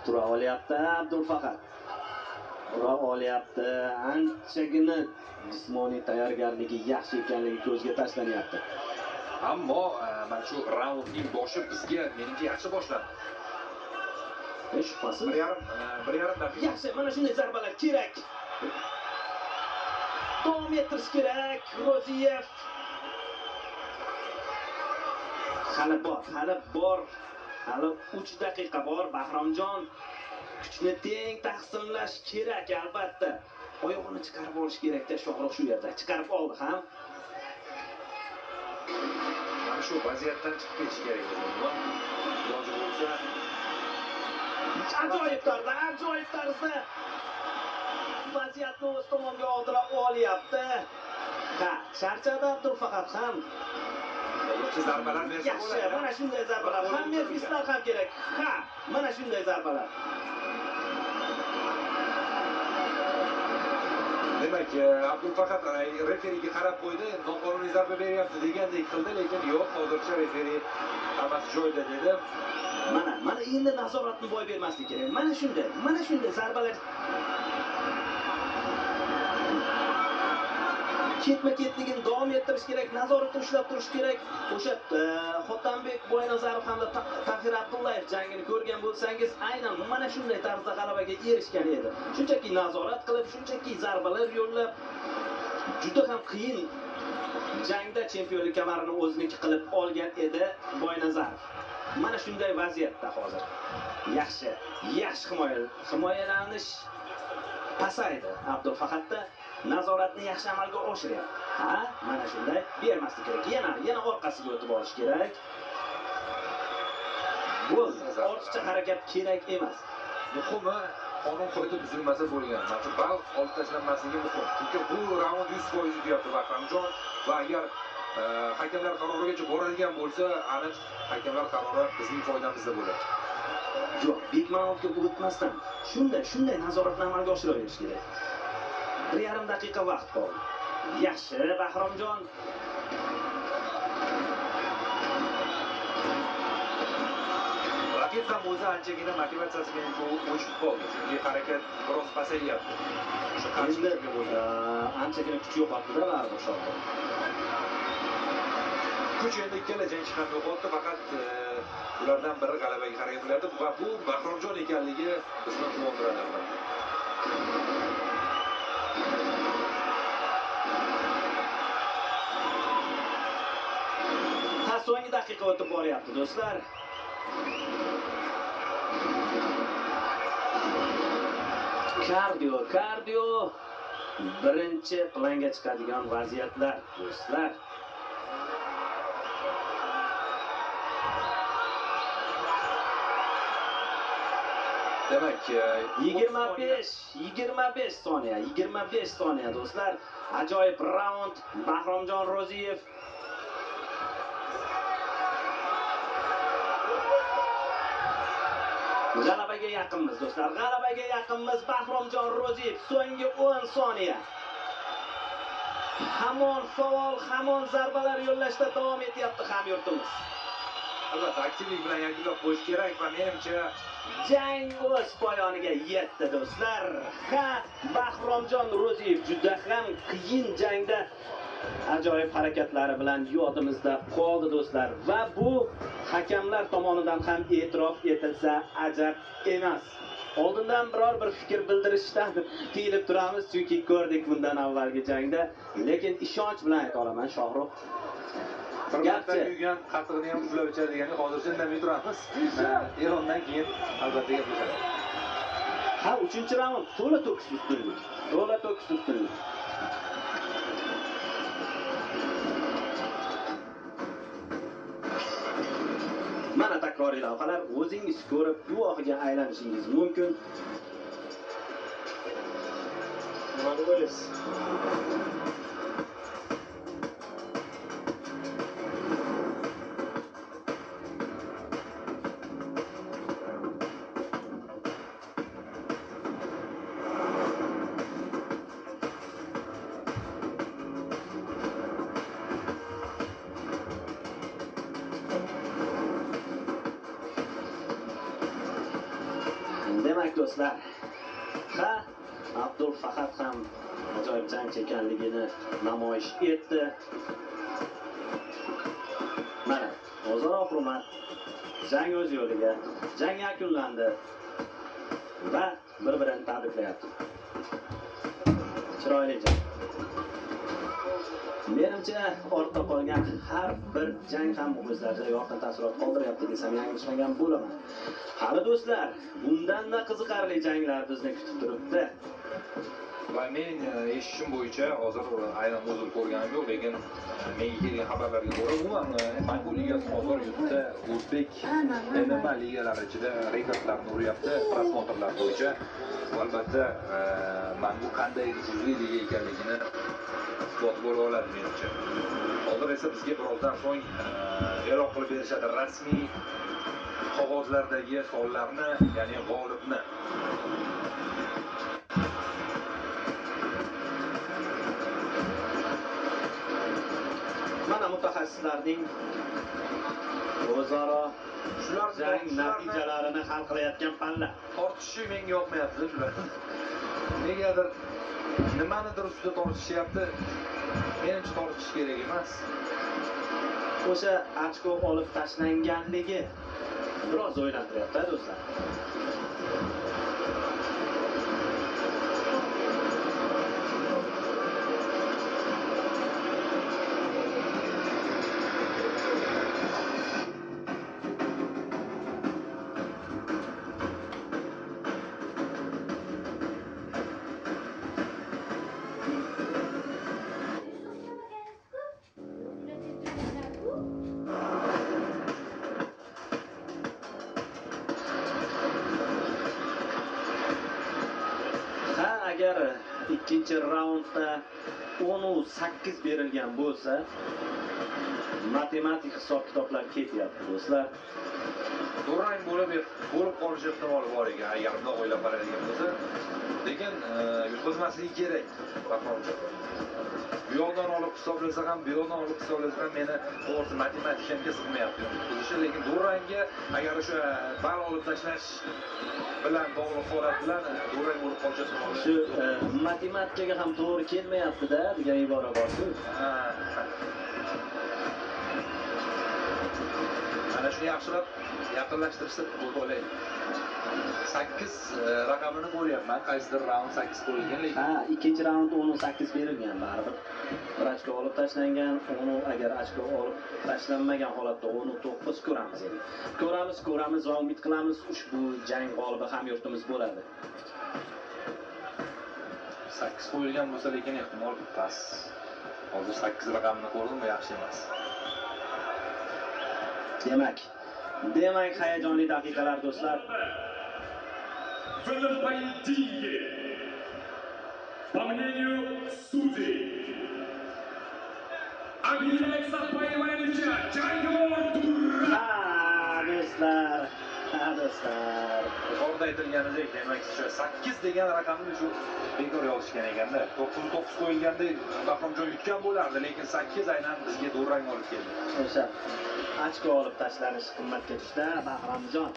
Tura olyapti Abdulfahad. Tura olyapti. Anchagina jismoniy tayyorgarligi yaxshi ekanligi ko'zga tashlanyapti. Ammo mana shu raundning boshi bizga menimcha yaxshi boshlandi. Shubhasiz. Bir yarim daqiqa. Yaxshi, mana shunday zarbalar kerak. Davom ettirish kerak Ro'ziyev. Hali bor, hali bor. Hali 3 daqiqa bor Bahromjon. Kuchni teng taqsimlash kerak albatta. Oyog'ini chiqarib olish kerakda Shohrux shu yerda. Chiqarib oldi ham. Mana shu vaziyatdan chiqib ketish kerak o'zi. Iloji bo'lsa ajoyib tarzda, ajoyib tarzda vaziyatni o'z tomonga oldira olyapti. Ha, charchadi Abdulfahad ham. Hozircha zarbalar bersa bo'ladi. Yaxshi, mana shunday zarbalar. Ham merfislar ham kerak. Ha, mana shunday zarbalar. Demak, Abdulfahad referiga qarab qo'ydi, noqonuniy zarba beryapti degandek qildi, lekin yo'q, hozircha referi hammasi joyida dedi. Mana endi nazoratni boy bermaslik kerak. Mana shunday zarbalar ketma-ketligini davom ettirish kerak, nazoratni ushlab turish kerak. O'sha Xotambek Boynazarov hamda Tahir Abdullayev jangini ko'rgan bo'lsangiz, aynan mana shunday tarzda g'alabaga erishgan edi. Shunchaki nazorat qilib, shunchaki zarbalar yo'llab, juda ham qiyin jangda chempionlik kamarini o'ziniki qilib olgan edi Boynazarov. Mana shunday vaziyatda hozir. Yaxshi, yaxshi himoyalanish pasaydi Abdulfahadda. Nazoratni yaxshi amalga oshiryapti. Ha, mana shunday bermaslik kerak. Yana orqasiga o'tib olish kerak. Bo'ldi. Ortiqcha harakat kerak emas. Muhimi qonun qoida buzilmasa bo'lgan. Mana shu ball olib tashlanmasligi muhim. Chunki bu raund 100% yutyapti Bahromjon va agar hakamlar qarorigacha boradigan bo'lsa, aniq hakamlar qarori bizning foydamizda bo'ladi. Yo'q, Bekmanovga o'tmasdan shunday nazoratni amalga oshiraverish kerak. 1,5 daqiqa vaqt qoldi. Yaxshi, Bahromjon. Raqib ham o'zi anchagina motivatsiyasi menimcha o'chib qoldi, chunki harakat biroz pasayyapti. O'sha qarshilikka bo'lgan. Anchagina kuch yo'qotdi-da baribir Shohrux. Kuch endi ikkala jangchi ham yo'qotdi, faqat ulardan biri g'alabaga harakat qilyapti va bu Bahromjon ekanligi bizni quvontiradi albatta. Ha, so'nggi daqiqa o'tib boryapti do'stlar. Kardio birinchi planga chiqadigan vaziyatlar do'stlar. Demak, 25 soniya, 25 soniya do'stlar. Ajoyib raund Bahromjon Ro'ziyev. G'alabaga yaqinmiz do'stlar. G'alabaga yaqinmiz Bahromjon Ro'ziyev. So'nggi 10 soniya. Hamon faol, hamon zarbalar yo'llashda davom etyapti hamyurtimiz. Albatta, aktivlik bilan yakunlab qo'yish kerak va menimcha jang o'z poyoniga yetdi do'stlar. Ha, Bahromjon Ro'ziyev juda ham qiyin jangda ajoyib harakatlari bilan yodimizda qoldi do'stlar va bu hakamlar tomonidan ham e'tirof etilsa ajab emas. Oldindan biror bir fikr bildirishdan tiyilib turamiz, chunki ko'rdik bundan avvalgi jangda, lekin ishonch bilan ayta olaman Shohrux. Garchi kuygan qatiqni ham puflab ichadi degani hozircha indamay turamiz. E'londan keyin albatta gaplashamiz. Ha, 3-raund to'la to'kis ustunlik. To'la to'kis ustunlik. Mana takroriy lavhalar, o'zingiz ko'rib guvohiga aylanishingiz mumkin. Mongolis. Demak do'stlar, ha, Abdul Fahad ham ajoyib jangchi ekanligini namoyish etdi. Mana o'zaro hurmat, jang o'z yo'liga, jang yakunlandi va bir-birini tabriklayapti. Chiroyli jang. Menimcha ortda qolgan har bir jang ham muxlislarda yorqin taassurot qoldiryapti desam yanglishmagan bo'laman. Hali do'stlar, bundan-da qiziqarli janglar bizni kutib turibdi. Va men eshitishim bo'yicha hozir aynan o'zim ko'rganim yo'q, lekin menga kelgan xabarlarga ko'ra umuman Mangu ligasi hozir YouTube'da o'zbek MMA ligalari ichida rekordlarni uryapti prosmotrlar bo'yicha. Bu albatta Mangu qanday nufuzli liga ekanligini isbot bo'la oladi menimcha. Hozir esa bizga birozdan so'ng e'lon qilib berishadi rasmiy qog'ozlardagi sonlarni, ya'ni g'olibni. Mana mutaxassislarning o'zaro Shular jang natijalarini hal qilayotgan palla. Tortishishi menga yoqmayapti shular. Negadir nimanidir ustida tortishyapti. Menimcha tortishish kerak emas. O'sha ochko olib tashlanganligi biroz o'ylantiryapti do'stlar. Agar ikkinchi raundda 10-8 berilgan bo'lsa, matematik hisob-kitoblar ketyapti do'stlar. Durang bo'lib qolish ehtimoli bor ekan agar bundoq o'ylab qaraydigan bo'lsa. Lekin yutqizmasligi kerak Bahromjon. Bu yoqdan olib hisoblasa ham, bu yoqdan olib hisoblasa ham meni to'g'risi matematikamga sig'mayapti yutqizishi, lekin durangga agar o'sha ball olib tashlash bilan bog'liq holat bilan durang bo'lib qolish ehtimoli. Shu matematikaga ham to'g'ri kelmayapti-da degan ibora bor-ku. Mana shuni yaxshilab yaqinlashtirishsa bo'ladi. 8 raqamini ko'ryapman. Qaysidir raund 8 qo'yilgan, lekin ha, ikkinchi raund 10-8 berilgan baribir. Bir ochko olib tashlangan, 10 agar ochko olib tashlanmagan holatda 10-9 ko'ramiz endi. Ko'ramiz, ko'ramiz va umid qilamiz ushbu jang g'olibi ham yurtimiz bo'ladi. 8 qo'yilgan bo'lsa, lekin ehtimol past. Hozir 8 raqamini ko'rdim, bu yaxshi emas. Demak hayajonli daqiqalar do'stlar. В этом поединке, по мнению судей, объявляется боевая ничья. Jangor Durang. Ha, do'stlar. Yuqorida aytilganidek, demak, shu 8 degan raqamni shu bekor yozishgan ekanda. 9-9 qo'yilganda Bahromjon yutgan bo'lardi, lekin 8 aynan bizga durang olib keldi. O'sha ochko olib tashlanish qimmatga tushdi Bahromjon.